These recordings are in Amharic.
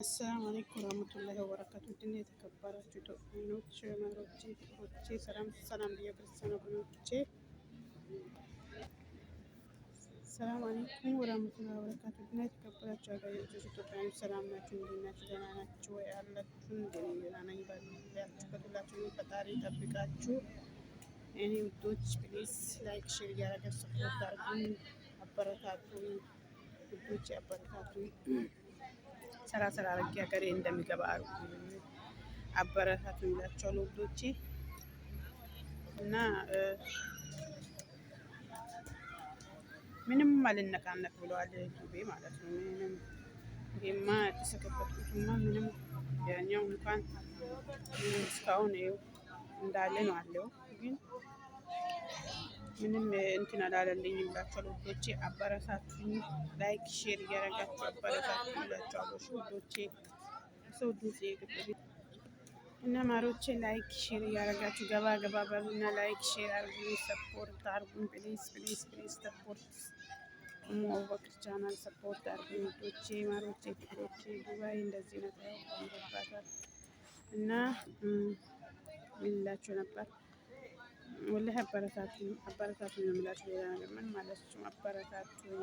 አሰላሙ አለይኩም ወራህመቱላሂ ወበረካቱ። ድን የተከበራችሁ ኢትዮጵያኖች፣ መሮቼ፣ ፍቅሮቼ ሰላም ሰላም ብያ ክርስቲያን ወገኖቼ፣ ሰላም አለይኩም ወራህመቱላሂ ወበረካቱ። ድን የተከበራችሁ ሀገሬ ልጆች ኢትዮጵያኖች ሰላም ናችሁ? እንዴት ናችሁ? ደህና ናችሁ ወይ? አላችሁ? እንዴ ደህና ነኝ። ባላችሁበት ሁላችሁንም ፈጣሪ ይጠብቃችሁ። እኔ ውዶች please like share እያደረጋችሁ support አድርጉኝ፣ አበረታቱኝ። ውዶች አበረታቱኝ። ስራ ስራ አድርጌ ሀገሬ እንደሚገባ አድርጉኝ፣ አበረታቱኝ እላቸዋለሁ ውዶቼ። እና ምንም አልነቃነቅ ብለዋል ዱቤ ማለት ነው። ምንም ይሄማ የተሰከፈትኩትማ ምንም ያኛው እንኳን እስካሁን ይኸው እንዳለ ነው አለው፣ ግን ምንም እንትን አላለልኝም እላቸዋለሁ ውዶቼ። አበረታቱኝ፣ like share እያደረጋችሁ አበረታቱኝ እላቸዋለሁ ውዶቼ። ሰው ድምጽ የገበ እና ማሮቼ like share እያደረጋችሁ ገባ ገባ በሉና like share አርጉኝ፣ support አርጉኝ። Please please please support ኡሙ አቡበክር channel support አርጉኝ ውዶቼ፣ ማሮቼ፣ ፍቅሮቼ። ዱባይ እንደዚህ ነው ያምርባታል። እና ምን ልላችሁ ነበር? ወላሂ አበረታቱኝ፣ አበረታቱኝ ነው የምላችሁ። ሌላ ነገር ምን ማለት ነው? አበረታቱኝ።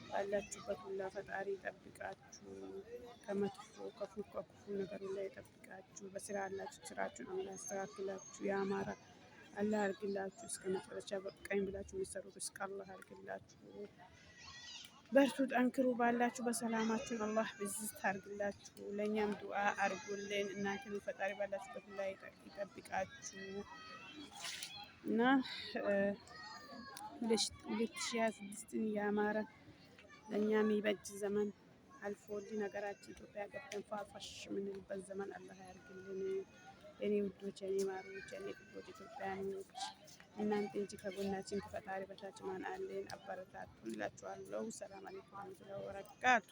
ባላችሁበት ሁላ ፈጣሪ ይጠብቃችሁ፣ ከመጥፎ ከፉ ከክፉ ነገር ሁላ ይጠብቃችሁ። በስራ ያላችሁ ስራችሁን አላህ ያስተካክላችሁ፣ ያማረ አላህ ያርግላችሁ። እስከ መጨረሻ በቃኝ ብላችሁ የሚሰሩት እስከ አላህ ያርግላችሁ። በርቱ፣ ጠንክሩ። ባላችሁ በሰላማችሁን አላህ ብዝት አርግላችሁ። ለእኛም ዱዓ አርጉልን። እናንተን ፈጣሪ ባላችሁበት ላይ ይጠብቃችሁ እና 2026ን ያማረ ለእኛ የሚበጅ ዘመን አልፎልን ሀገራችን ኢትዮጵያ ገብተን ፏፏሽ የምንልበት ዘመን አላህ ያርግልን። የኔ ውዶች፣ የኔ ማሮች፣ የኔ ፍቅሮች ኢትዮጵያኖች እናንተ እንጂ ከጎናችን ከፈጣሪ በታች ማን አለን? አበረታቱን እላችኋለሁ። ሰላም አለይኩም ወራህመቱላሂ ወበረካቱ።